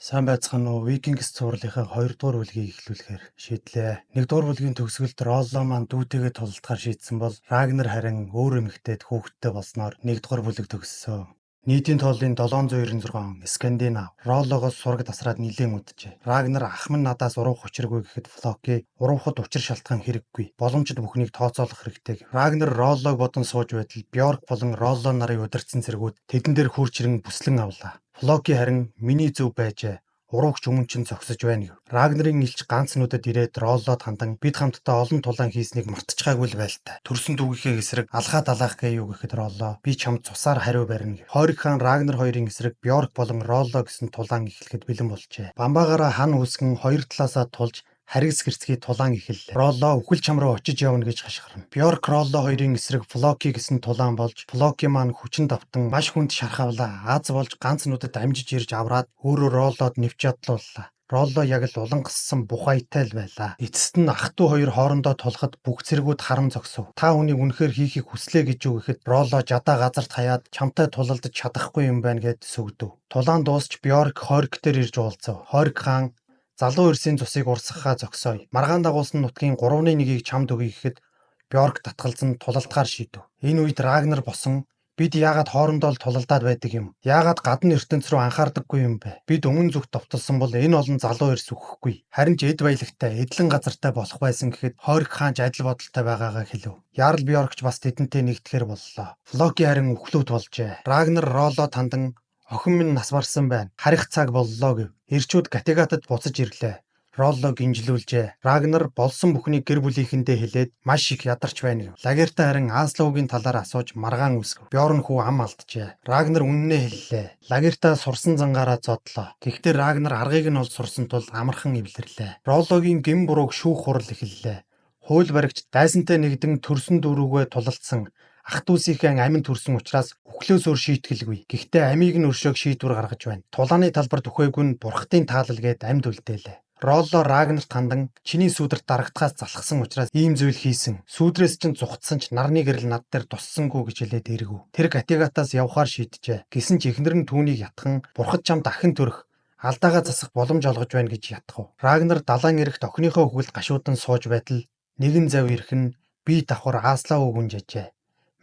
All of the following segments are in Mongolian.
Сайн байцгаана уу? Vikings цувралынхаа 2 дугаар бүлгийг эхлүүлэхээр шийдлээ. 1 дугаар бүлгийн төгсгөлд Ролло маань дүүтэйгээ тулалдахаар шийдсэн бол Рагнар харин өөр эмэгтэйд хүүхэдтэй болсноор 1 дугаар бүлэг төгссөн. Нийтийн тооллын 796 он Скандинав Роллогоос сураг тасраад нилээн уджээ. Рагнар ах минь надаас уруух учиргүй гэхэд Флоки уруухад учир шалтгаан хэрэггүй. Боломжит бүхнийг тооцоолох хэрэгтэй гэв. Рагнар Роллог бодон сууж байтал Бьорк болон Ролло нарын удирдсан цэргүүд тэдэн дээр хурж ирэн бүслэн авлаа. Флоки харин миний зөв байжээ. Уруугч өмнө чинь зогсож байна гэв. Рагнарын элч ганц нүдэд ирээд Роллод хандан бид хамтдаа олон тулаан хийснийг мартчихаагүй л байлтай. Төрсөн дүүгийнхээ эсрэг алхаа далаах гээ юу гэхэд Ролло би чамд цусаар хариу барина гэв. Хориг хаан Рагнар хоёрын эсрэг Бьорк болон Ролло гэсэн тулаан эхлэхэд бэлэн болжээ. Бамбаагаараа хан үүсгэн хоёр талаасаа тулж харгас гэрцгий тулаан эхэллээ. Ролло үхэл чам руу очиж явна гэж хашгирна. Бьорк Ролло хоёрын эсрэг Флоки гэсэн тулаан болж Флоки маань хүчин давтан маш хүнд шархавлаа. Аз болж ганц нүдэд амжиж ирж авраад өөрөө Роллод нэвч ядлууллаа. Ролло яг л улангассан бухайтай л байлаа. Эцэст нь ах トゥ хоёр хоорондоо тулахад бүх цэргүүд харан зогсов. Та хүнийг үнэхээр хийхийг хүслээ гэж юу гэхэд Ролло жадаа газарт хаяад чамтай тулалдаж чадахгүй юм байна гэд сөгдөв. Тулаан дуусч Бьорк Хорик дээр ирж уулзав. Хорик хаан залуу эрсийн цусыг урсгахаа зогсооё. Маргаан дагуулсан нутгийн 3-ны 1-ийг чамд өгье гэхэд Бьорк татгалзан тулалдахаар шийдэв. Энэ үед Рагнар босон бид яагаад хоорондоо л тулалдаад байдаг юм? Яагаад гадна ертөнц рүү анхаардаггүй юм бэ? Бид өмнө зүгт довтолсон бол энэ олон залуу эрс үхэхгүй. Харин ч эд баялагтай, эдлэн газартай болох байсан гэхэд Хорик хаан ч адил бодолтой байгаагаа хэлв. Ярл Бьорк ч бас тэдэнтэй нэгдэхээр боллоо. Флоки харин үхлүүт болжээ. Рагнар Ролло тандан охин минь нас барсан байна. Харих цаг боллоо гэв. Эрчүүд Категатад буцаж ирлээ. Ролло гинжлүүлжээ. Рагнар болсон бүхнийг гэр бүлийнхэндээ хэлээд маш их ядарч байна гэв. Лагерта харин Аслаугийн талаар асууж маргаан үсгэв. Бьорн хүү ам алджээ. Рагнар үннээ хэллээ. Лагерта сурсан зангаараа зодлоо. Гэхдээ Рагнар аргыг нь олж сурсан тул амархан эвлэрлээ. Роллогийн гэм бурууг шүүх хурал эхэллээ. Хууль баригч дайсантай нэгдэн төрсөн дүүрүүгээ тулалдсан ах дүүсийнхээ амин төрсөн учраас үхлөөс өөр шийтгэлгүй. Гэхдээ амийг нь өршөөг шийдвэр гаргаж байна. Тулааны талбарт үхээгүй нь бурхтын таалал гээд амьд үлдээлээ. Ролло Рагнарт хандан чиний сүүдэрт дарагдахаас залхсан учраас ийм зүйл хийсэн. Сүүдрээс чинь зугтсан ч нарны гэрэл над дээр туссангүй гэж хэлээд эргэв. Тэр Категатаас явхаар шийджээ. Гэсэн ч эхнэр нь түүнийг ятхан бурхад чам дахин төрөх алдаагаа засах боломж олгож байна гэж ятгав. Рагнар далайн эрэгт охиныхоо үхэлд гашуудан сууж байтал нэгэн зав ирэх нь би давхар Ааслаа үгүнж ажээ.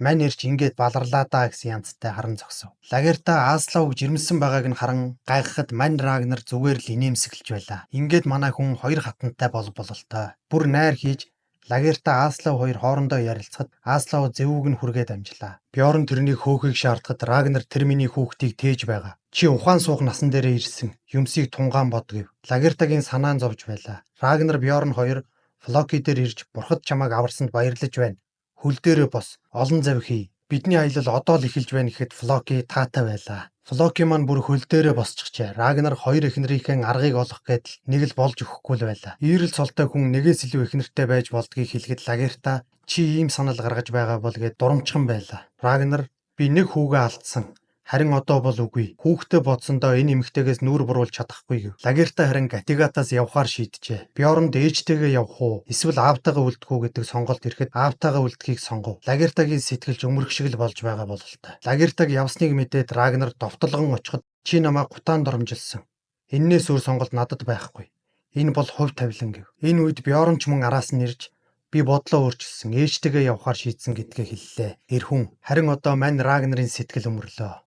Мань ирч ингээд баларлаа даа гэсэн янзтай харан зогсов. Лагерта Ааслауг жирэмсэн байгааг нь харан гайхахад мань Рагнар зүгээр л инээмсэглэж байлаа. Ингээд манай хүн хоёр хатантай бол бололтой. Бүр найр хийж Лагерта Ааслау хоёр хоорондоо ярилцахад Ааслау зэвүүг нь хүргээд амжлаа. Бьорн тэрнийг хөөхийг шаардахад Рагнар тэр миний хүүхдийг тээж байгаа. Чи ухаан суух насан дээрээ ирсэн. Юмсыг тунгаан бод гэв. Лагертагийн санаа нь зовж байлаа. Рагнар Бьорн хоёр Флоки дээр ирж бурхад чамайг аварсанд баярлаж байна. Хөл дээрээ бос, олон зав хий. Бидний аялал одоо л эхэлж байна гэхэд Флоки таатай байлаа. Флоки маань бүр хөл дээрээ босчихжээ. Рагнар хоёр эхнэрийнхээ аргыг олох гэдэл нэг л болж өгөхгүй л байлаа. Иерэл цолтой хүн нэгээс илүү эхнэртэй байж болдгийг хэлэхэд Лагерта чи ийм санал гаргаж байгаа бол гэд дурамчхан байлаа. Рагнар би нэг хүүгээ алдсан. Харин одоо бол үгүй. Хүүхдээ бодсондоо энэ эмэгтэйгээс нүүр буруулж чадахгүй гэв. Лагерта харин Категатаас явхаар шийджээ. Бьорнд ээжтэйгээ явах уу? Эсвэл аавтайгаа үлдэх үү гэдэг сонголт ирэхэд аавтайгаа үлдэхийг сонгов. Лагертагийн сэтгэлж өмөрөх шиг л болж байгаа бололтой. Лагертаг явсныг мэдээд Рагнар довтолгон очиход чи намайг гутаан доромжилсон. Эннээс өөр сонголт надад байхгүй. Энэ бол хувь тавилан гэв. Энэ үед Бьорн ч мөн араас нь ирж би бодлоо өөрчилсөн, ээжтэйгээ явхаар шийдсэн гэдгээ хэллээ. Эр хүн харин одоо мань Рагнарын сэтгэл өмөрлөө.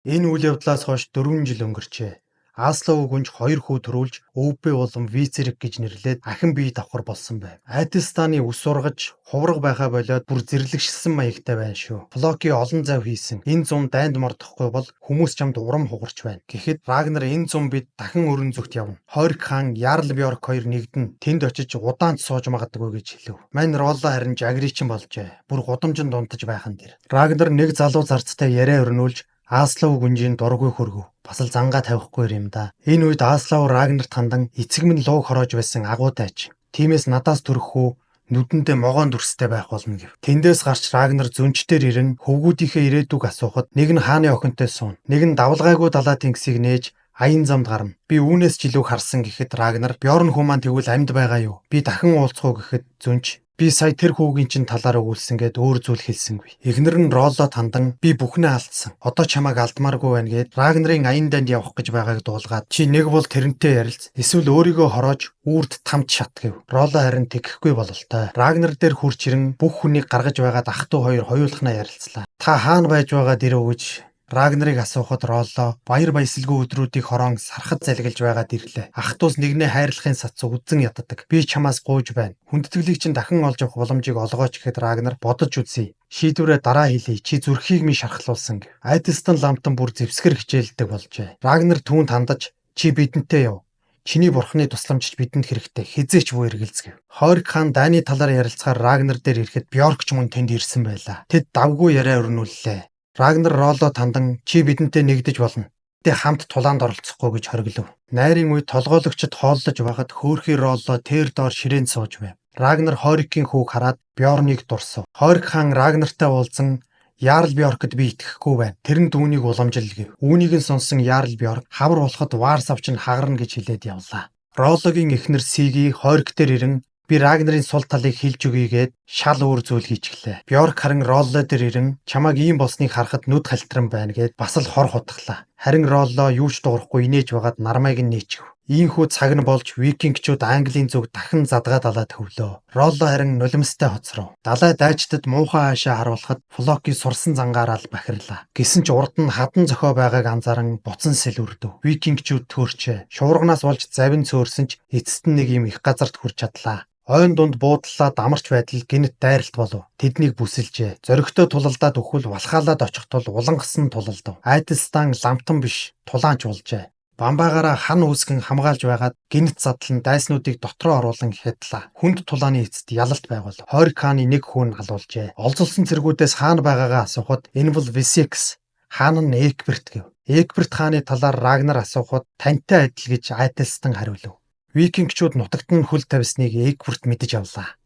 Энэ үйл явдлаас хойш 4 жил өнгөрчээ. Ааслаа үгүнж хоёр хүү төрүүлж Өвбэ болон Вицерик гэж нэрлээд ахин бие давхар болсон байв. Айдэлстаны үс ургаж хувраг байхаа болиод бүр зэрлэгшилсэн маягтай байна шүү. Флоки олон зав хийсэн. Энэ зун дайнд мордохгүй бол хүмүүс чамд урам хугарч байна. Гэхэд Рагнар энэ зун бид дахин өрн зүгт явна. Хорик хаан Ярл Бьорк хоёр нэгдэн тэнд очиж удаанч сууж магадгүй гэж хэлв. Мань Ролло харин жагричин болжээ. Бүр гудамжинд дунтаж байхан дэр. Рагнар нэг залуу зарцтай яриа өрнүүлж Ааслав гүнжийн дургүй хөргөв. Бас л зангаа тавихгүй юм да. Энэ үед Ааслав Рагнарт хандан эцэг минь лууг хороож байсан агуу дайч. Тиймээс надаас төрөх хүү нүдэндээ могоон дүрстэй байх болно гэв. Тэндээс гарч Рагнар зөнчдөр ирэн хөвгүүдийнхээ ирээдүг асуухад нэг нь хааны охинтой суuna. Нэг нь давлгайгүй далаа тэнгисийг нээж аян замд гарна. Би үүнээс ч илүү харсан гэхэд Рагнар Бьорн хүү маань тэгвэл амьд байгаа юу? Би дахин уулзах уу гэхэд зөнч Би сая тэр хүүгийн чинь талаар өгүүлсэн гэд өөр зүйл хэлсэнгүй. Эхнэр нь Роллод хандан би бүхнээ алдсан. Одоо чамайг алдмааргүй байна гэд Рагнарын аян данд явах гэж байгааг дуулгаад чи нэг бол тэрнтэй ярилц эсвэл өөрийгөө хороож үрд тамд шат гэв. Ролло харин тэгхгүй бололтой. Рагнар дээр хурч ирэн бүх хүнийг гаргаж байгаад ах トゥ хоёр хоёулахнаа ярилцлаа. Та хаана байж байгаа дэрөө гэж Рагнарыг асуухад Ролло баяр баясгалгүй өдрүүдийг хорон сархад залгилж байгаад ирлээ. Ах дүүс нэгнээ хайрлахын сацуу үзэн яддаг. Би чамаас гуйж байна. Хүндэтгэлийг чинь дахин олж авах боломжийг олгооч гэхэд Рагнар бодож үзье. Шийдвэрээ дараа хэлье. Чи зүрхийг минь шархлуулсан гэв. Айдалстан ламтан бүр зэвсгэр хичээлдэг болжээ. Рагнар түүнд хандаж чи бидэнтэй яв. Чиний бурхны тусламж бидэнд хэрэгтэй. Хизээч бүү эргэлз гэв. Хорик хаан дайны талаар ярилцахаар Рагнар дээр ирэхэд Бьорк ч мөн тэнд ирсэн байлаа. Тэд давгүй яриа өрнүүллээ. Рагнар Ролло тандан чи бидэнтэй нэгдэж болно. Тэ хамт тулаанд оролцохгүй гэж хориглов. Найрын үед толгойлогчид хооллож байхад хөөрхий Ролло тэр доор ширээнд сууж байв. Рагнар Хорикийн хүүг хараад Бьорныг дурсав. Хорик хаан Рагнартай уулзан Ярл Бьоркд би итгэхгүй байна. Тэр нь түүнийг уламжил гэв. Үүнийг нь сонсон Ярл Бьорк хавар болоход ваар савч нь хагарна гэж хэлээд явлаа. Роллогийн эхнэр Сиги Хорик дээр ирэн би Рагнарын сул талыг хэлж өгье гээд шал өөр зүйл хийчихлээ. Бьорк харин Ролло дээр ирэн чамайг ийм болсныг харахад нүд халтран байна гээд бас л хор хутглаа. Харин Ролло юу ч дуурахгүй инээж байгаад нармайг нь нээчихв. Ийхүү цаг нь болж викингчүүд Английн зүг дахин задгаа далаад хөвлөө. Ролло харин нулимстай хоцров. Далай дайчдад муухай хаашаа харуулхад Флоки сурсан зангаараа л бахирлаа. Гэсэн ч урд нь хадан зохио байгааг анзааран буцан сэл үрдэв. Викингчүүд төөрчээ. Шуурганаас болж завин цөөрсөн ч эцэст нь нэг юм их газарт хүрч чадлаа. Ойн дунд буудлаад амарч байдал гинэт дайралт болов. Тэднийг бүсэлжээ. Зоригтой тулалдаад өгвөл Валхалаад очих тул улангасан тулалдав. Айдалстан ламтан биш тулаанч болжээ. Бамбаагаараа хан үүсгэн хамгаалж байгаад гинэт задлан дайснуудыг дотроо оруулан хядлаа. Хүнд тулааны эцэст ялалт байгуул. Хорик хааны нэг хүн алуулжээ. Олзолсон цэргүүдээс хаана байгаагаа асуухад энэ бол Весекс, хаан нь Экберт гэв. Экберт хааны талаар Рагнар асуухад тантай адил гэж Айдалстан хариулв. Викингчүүд нутагт нь хөл тавьсныг Эгберт мэдэж авлаа.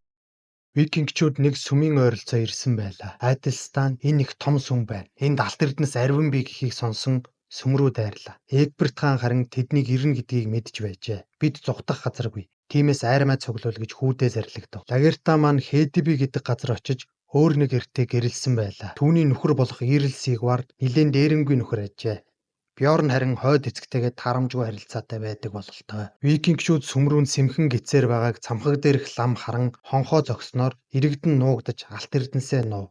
Викингчүүд нэг сүмийн ойролцоо ирсэн байлаа. Айдалстан энэ их том сүм байна. Энд алт эрдэнэс ариван бий гэхийг сонсон сүм рүү дайрлаа. Эгберт хаан харин тэднийг ирнэ гэдгийг мэдж байжээ. Бид зугтах газаргүй. Тиймээс айрмай цуглуул гэж хүүдээ зарлигдав. Лагерта маань Хедиби гэдэг газар очиж өөр нэг эртээ гэрэлсэн байлаа. Түүний нөхөр болох Ирэл Сигвард нэлээн дээрэнгүй нөхөр ажээ. Бьорн харин хойд эцэгтэйгээ таарамжгүй харилцаатай байдаг бололтой. Викингчүүд сүм рүү сэмхэн гисээр байгааг цамхаг дээрх лам харан хонхоо зогсноор иргэдэн нуугдаж алт эрдэнсээ нуув.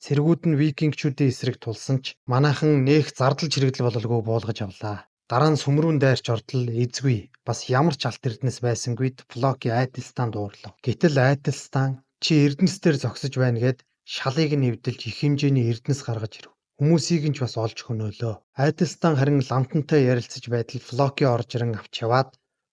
Цэргүүд нь викингчүүдийн эсрэг тулсан ч манайхан нээх зардал чирэгдэл бололгүй буулгаж авлаа. Дараа нь сүм рүү дайрч ордол эзгүй бас ямар ч алт эрдэнэс байсангүйд Флоки Айдалстан дуурлав. Гэтэл Айдалстан чи эрдэнэс дээр зогсож байна гэд шалыг нь эвдэлж их хэмжээний эрдэнэс гаргаж ирэв. Хүмүүсийг нь ч бас олж хөнөөлөө. Айдалстан харин ламтантай ярилцаж байдал Флоки орж ирэн авч яваад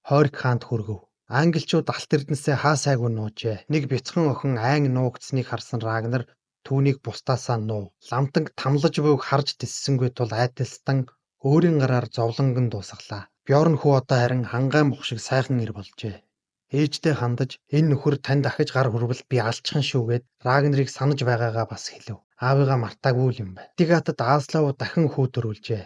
Хорик хаанд хүргэв. Англичууд алт эрдэнэсээ хаа сайгүй нуужээ. Нэг бяцхан охин айн нуугдсныг харсан Рагнар түүнийг бусдаасаа нуув. Ламтанг тамлаж буйг харж тэссэнгүй тул Айдалстан өөрийн гараар зовлонг нь дуусгалаа. Бьорн хүү одоо харин хангаан бух шиг сайхан ир болжээ. Ээжтэй хандаж энэ нөхөр тань дахиж гар хүрвэл би алчхан шүү гэд Рагнарыг санаж байгаагаа бас хэлв. Аавыгаа мартаагүй л юм байна. Дигатад Аслав дахин хүү төрүүлжээ.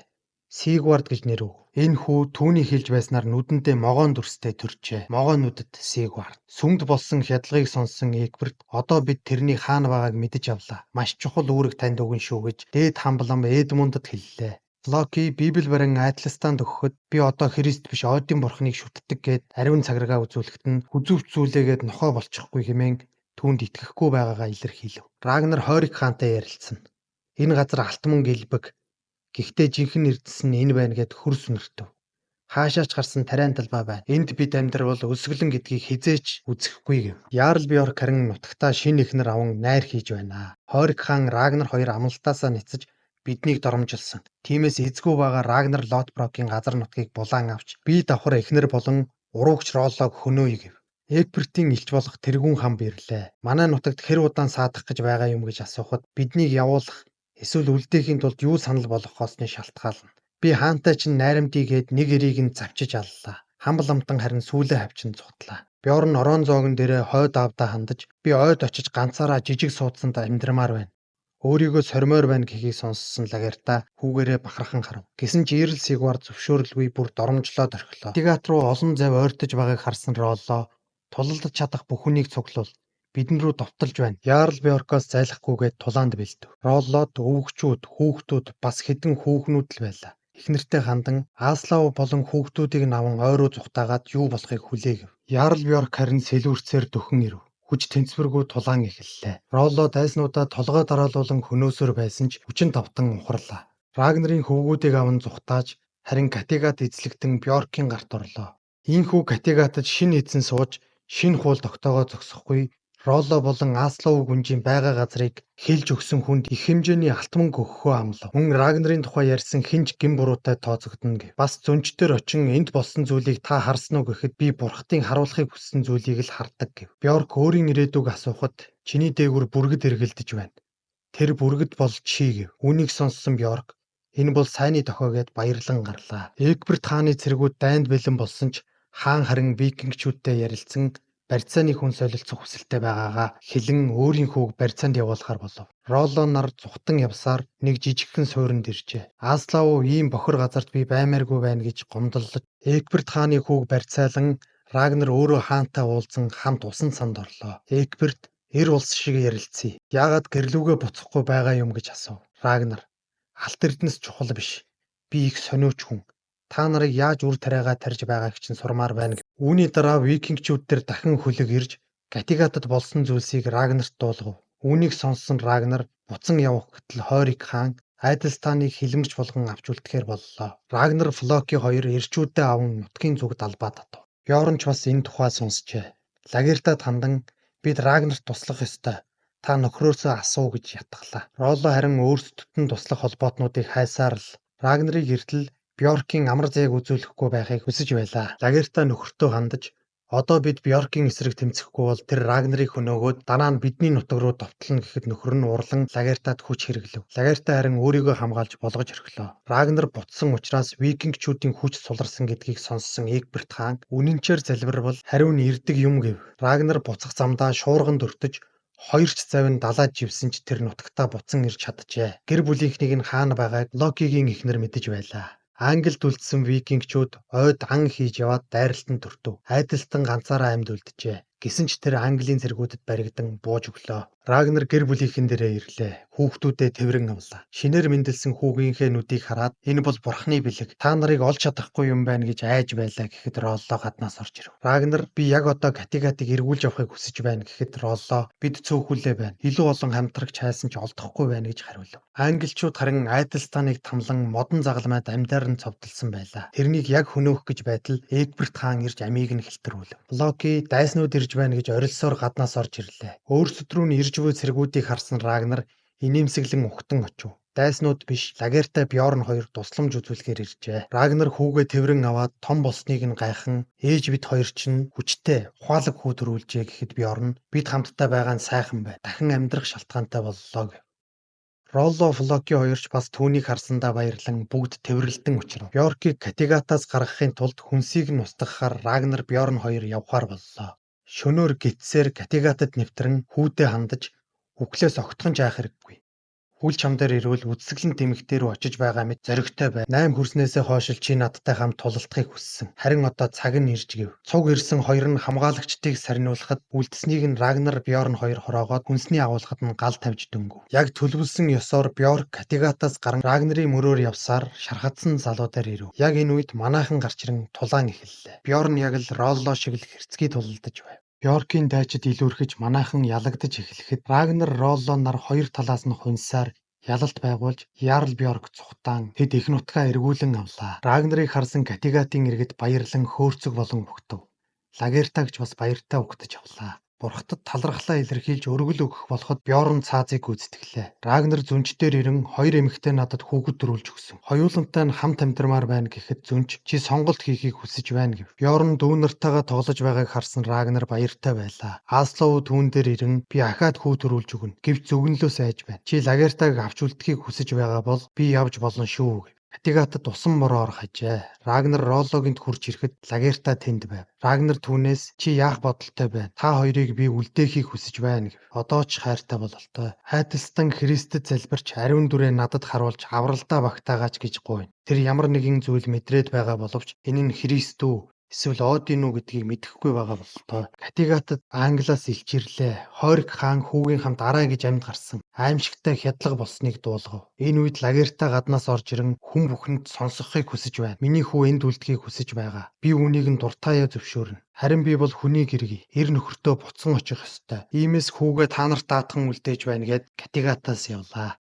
Сигвард гэж нэр өг. Энэ хүү түүний хэлж байснаар нүдэндээ могоон дүрстэй төржээ. Могоон нүдэд Сигвард. Сүмд болсон хядлагыг сонссон Эгберт одоо бид тэрний хаана байгааг мэдэж авлаа. Маш чухал үүрэг танд өгнө шүү гэж дээд хамблам Эдмундад хэллээ. Локи Библи барин Айдлстанд өгөхөд би одоо Христ биш Одын бурхныг шүтдэг гэд ариун цагиргаа үзүүлэхэд нь хүзүүвч зүйлээгээд нохой болчихгүй хэмээн түүнд итгэхгүй байгаагаа илэрхийлв. Рагнар Хорик хаантай ярилцсан. Энэ газар алт мөнгө элбэг. Гэхдээ жинхэнэ эрдэс нь энэ байна гэд хөрс үнэртэв. Хаашаач гарсан тариан талбай байна. Энд бид амьдрал өсгөлэн гэдгийг хизээч үзэхгүй гэв. Ярл Бьорк харин нутагтаа шинэ эхнэр аван найр хийж байна. Хорик хаан Рагнар хоёр амлалтаасаа няцаж биднийг доромжилсон. Тиймээс эзгүй байгаа Рагнар Лотброкийн газар нутгийг булаан авч би давхар эхнэр болон уруугч Роллог хөнөөе гэв. Эгбертийн элч болох тэргүүн хан бирлээ. Манай нутагт хэр удаан саадах гэж байгаа юм гэж асуухад биднийг явуулах эсвэл үлдээхийн тулд юу санал болгохоос нь шалтгаална. Би хаантай чинь найрамдъя гээд нэг эрийг нь завчиж аллаа. Хамбал амтан харин сүүлээ хавчин зугтлаа. Бьорн орон зоогон дээрээ хойд аавдаа хандаж би ойд очиж ганцаараа жижиг суудсанд амьдрмаар байна. Өөрийгөө сормоор байна гэхийг сонссон Лагерта хүүгээрээ бахархан харав. Гэсэн ч Ирэл Сигвар зөвшөөрлгүй бүр доромжлоод орхилоо. Дигат руу олон зав ойртож байгааг харсан Ролло тулалдаж чадах бүх хүнийг цуглуул. Бидэн рүү довтолж байна. Ярл Бьоркоос зайлахгүйгээд тулаанд бэлдэв. Роллод өвгчүүд, хүүхдүүд бас хэдэн хүүхнүүд л байлаа. Эхнэртэй хандан Аслав болон хүүхдүүдийг нь аван ой руу зугтаагаад юу болохыг хүлээгэв. Ярл Бьорк харин сэлүүрцээр дөхөн ирэв. Хүч тэнцвэргүй тулаан эхэллээ. Ролло дайснуудаа толгой дараалуулан хөнөөсөр байсан ч хүчин тавтан ухарлаа. Рагнарын хөвгүүдийг аван зугтааж харин Категат эзлэгдэн Бьоркийн гарт орлоо. Ийхүү Категатад шинэ эзэн сууж шинэ хууль тогтоогоо зогсохгүй Ролло болон Аслов гүнжийн байгаа газрыг хэлж өгсөн хүнд их хэмжээний алт мөнгө өгөхөө амлав. Мөн Рагнарын тухай ярьсан хэн ч гэм буруутай тооцогдоно гэв. Бас зөнчдөр очин энд болсон зүйлийг та харсан уу гэхэд би бурхадын харуулахыг хүссэн зүйлийг л хардаг гэв. Бьорк өөрийн ирээдүг асуухад чиний дээгүүр бүргэд эргэлдэж байна. Тэр бүргэд бол чи гэв. Үүнийг сонссон Бьорк энэ бол сайнны дохио гэд баярлан гарлаа. Эгберт хааны цэргүүд дайнд бэлэн болсон ч хаан харин викингчүүдтэй ярилцсан барьцааны хүн солилцох хүсэлтэй байгаагаа хэлэн өөрийн хүүг барьцаанд явуулахар болов. Ролло нар зүхтан явсаар нэг жижигхэн суурьнд иржээ. Аслав ийм бохир газарт би баймааргүй байна гэж гомдлож Эгберт хааны хүүг барьцаалан Рагнар өөрөө хаантай уулзан хамт усан санд орлоо. Эгберт эр улс шиг ярилцъя. Яагаад гэрлүүгээ буцахгүй байгаа юм гэж асуув. Рагнар алт эрдэнэс чухал биш. Би их сониуч хүн. Та нарыг яаж үр тариагаа тарьж байгааг чинь сурмаар байна гэв. Үүний дараа викингчүүд дээр дахин хөлөг ирж Категатад болсон зүйлсийг Рагнарт дуулгав. Үүнийг сонссон Рагнар буцан явах гэтэл Хойрик хаан Айдэлстаныг хилмигч болгон авч үлдэхээр боллоо. Рагнар Флоки хоёр эрчүүдээ аван нутгийн зүг далбаа татав. Бьорн ч бас энэ тухай сонсчээ. Лагертад хандан бид Рагнарт туслах ёстой. Та нөхрөөсөө асуу гэж ятглаа. Ролло харин өөрсдөд нь туслах холбоотнуудыг хайсаар л Рагнарыг эртэл Бьоркийн амар заяаг үзүүлэхгүй байхыг хүсэж байлаа. Лагерта нөхөртөө хандаж одоо бид Бьоркийн эсрэг тэмцэхгүй бол тэр Рагнарыг хөнөөгөөд дараа нь бидний нутаг руу довтлоно гэхэд нөхөр нь урлан Лагертад хүч хэрэглэв. Лагерта харин өөрийгөө хамгаалж болгож орхилоо. Рагнар буцсан учраас викингчүүдийн хүч суларсан гэдгийг сонссон Эгберт хаан үнэнчээр залбирвал хариу нь ирдэг юм гэв. Рагнар буцах замдаа шуурганд өртөж хоёр ч завин далаад живсэн ч тэр нутагтаа буцан ирж чаджээ. Гэр бүлийнхнийг нь хаана байгааг Локигийн эхнэр мэдэж байлаа. Англид үлдсэн викингчүүд ойд ан хийж яваад дайралтанд өртөв. Айдэлтан ганцаараа амьд үлджээ. Гэсэн ч тэр Английн цэргүүдэд баригдан бууж өглөө. Рагнар гэр бүлийнхэн дээрээ ирлээ. Хүүхдүүдээ тэврэн авлаа. Шинээр мэндэлсэн хүүгийнхээ нүдийг хараад энэ бол бурхны бэлэг. Та нарыг олж чадахгүй юм байна гэж айж байлаа гэхэд Ролло гаднаас орж ирэв. Рагнар би яг одоо Категатыг эргүүлж авахыг хүсэж байна гэхэд Ролло бид цөөхүлээ байна. Илүү олон хамтрагч хайсан ч олдохгүй байна гэж хариулав. Англичууд харин Айдэлстаныг тамлан модон загалмайд амьдаар нь цовдлсон байлаа. Тэрнийг яг хөнөөх гэж байтал Эгберт хаан ирж амийг нь хэлтрүүлв. Локи дайснууд ирж байна гэж орилсоор гаднаас орж ирлээ. Өөрсдөд рүү нь ирж буй цэргүүдийг харсан Рагнар инээмсэглэн ухтан очив. Дайснууд биш Лагерта Бьорн хоёр тусламж үзүүлэхээр иржээ. Рагнар хүүгээ тэврэн аваад том болсныг нь гайхан ээж бид хоёр чинь хүчтэй ухаалаг хүү төрүүлжээ гэхэд Бьорн бид хамтдаа байгаа нь сайхан бай. Дахин амьдрах шалтгаантай боллоо гэв. Ролло Флоки хоёр ч бас түүнийг харсандаа баярлан бүгд тэврэлдэн учрав. Бьоркийг Категатаас гаргахын тулд хүнсийг нь устгахаар Рагнар Бьорн хоёр явхаар боллоо. Шөнөөр гитсээр Категатад нэвтрэн хүүдээ хандаж үхлээс огтхон жаах хэрэггүй. Хүл чам дээр ирвэл үзэсгэлэн тэмэгтээ рүү очиж байгаа мэт зоригтой бай. 8 хүрснээсээ хойш чи надтай хамт тулалдахыг хүссэн. Харин одоо цаг нь ирж гэв. Цуг ирсэн хоёр нь хамгаалагчдыг сарниулахад үлдсэнийг нь Рагнар Бьорн хоёр хороогоод хүнсний агуулгад нь гал тавьж дөнгөв. Яг төлөвлөсөн ёсоор Бьорк Категатаас гаран Рагнарын мөрөөр явсаар шархадсан залуу дээр ирэв. Яг энэ үед манайхан гарч ирэн тулаан эхэллээ. Бьорн яг л Ролло шиг л хэрцгий тулалдаж байв. Бьоркийн дайчид илүүрхэж манайхан ялагдаж эхлэхэд Рагнар Ролло нар хоёр талаас нь хунсаар ялалт байгуулж Ярл Бьорк цухтаан тэд их нутгаа эргүүлэн авлаа. Рагнарыг харсан Категатын иргэд баярлан хөөрцөг болон угтав. Лагертагч бас баяртай угтаж авлаа. Бурхадад талархлаа илэрхийлж өргөл өгөх болоход Бьорн цаазыг гүйцэтгэлээ. Рагнар зүнчдээр ирэн хоёр эмэгтэй надад хүүхэд төрүүлж өгсөн. Хоёулантай нь хамт амьдрмаар байна гэхэд зүнч чи сонголт хийхийг хүсэж байна гэв. Бьорн дүү нартайгаа тоглож байгааг харсан Рагнар баяртай байлаа. Аслов түүн дээр ирэн би ахаад хүү төрүүлж өгнө. Гэвч зөвгөнлөөс айж байна. Чи Лагертаг авч үлдэхийг хүсэж байгаа бол би явж болно шүү гэв. Категатад усан бороо орох ажээ. Рагнар Роллогинд хүрч ирэхэд Лагерта тэнд байв. Рагнар түүнээс чи яах бодолтой байна? Та хоёрыг би үлдээхийг хүсэж байна гэв. Одоо ч хайртай бололтой. Хайдалстан Христэд залбирч ариун дүрээ надад харуулж авралдаа багтаагаач гэж гуйна. Тэр ямар нэгэн зүйл мэдрээд байгаа боловч энэ нь Христ үү? Эсвэл Один уу гэдгийг мэдэхгүй байгаа бололтой. Каттегатад Англиас элч ирлээ. Хорик хаан хүүгийн хамт арай гэж амьд гарсан. Аймшигтай хядлага болсныг дуулгав. Энэ үед Лагерта гаднаас орж ирэн хүн бүхэнд сонсохыг хүсэж байна. Миний хүү энд үлдэхийг хүсэж байгаа. Би үүнийг нь дуртайяа зөвшөөрнө. Харин би бол хүний гэргий. Эр нөхөртөө буцан очих ёстой. Иймээс хүүгээ та нарт даатхан үлдээж байна гээд Каттегатаас явлаа.